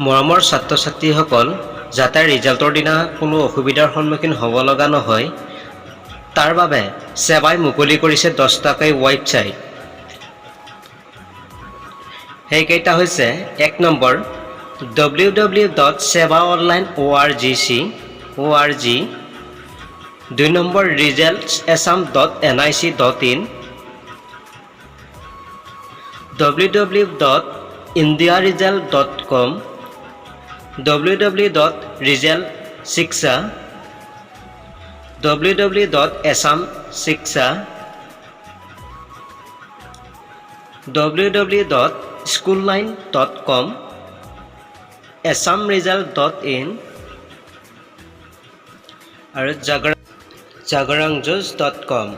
মৰমৰ ছাত্ৰ ছাত্ৰীসকল যাতে ৰিজাল্টৰ দিনা কোনো অসুবিধাৰ সন্মুখীন হ'ব লগা নহয়, তাৰ বাবে ছেবাই মুকলি কৰিছে 10টাকৈ ৱেবছাইট। সেইকেইটা হৈছে এক নম্বৰ ww.sebaonline.org, দুই number resultsassam.nic.in, ww.indiaresult.com, ww.resultshiksha, ww.assamshiksha, ww.schoolline.com, assamresult.in আৰু জাগৰাংজুজ ডট কম।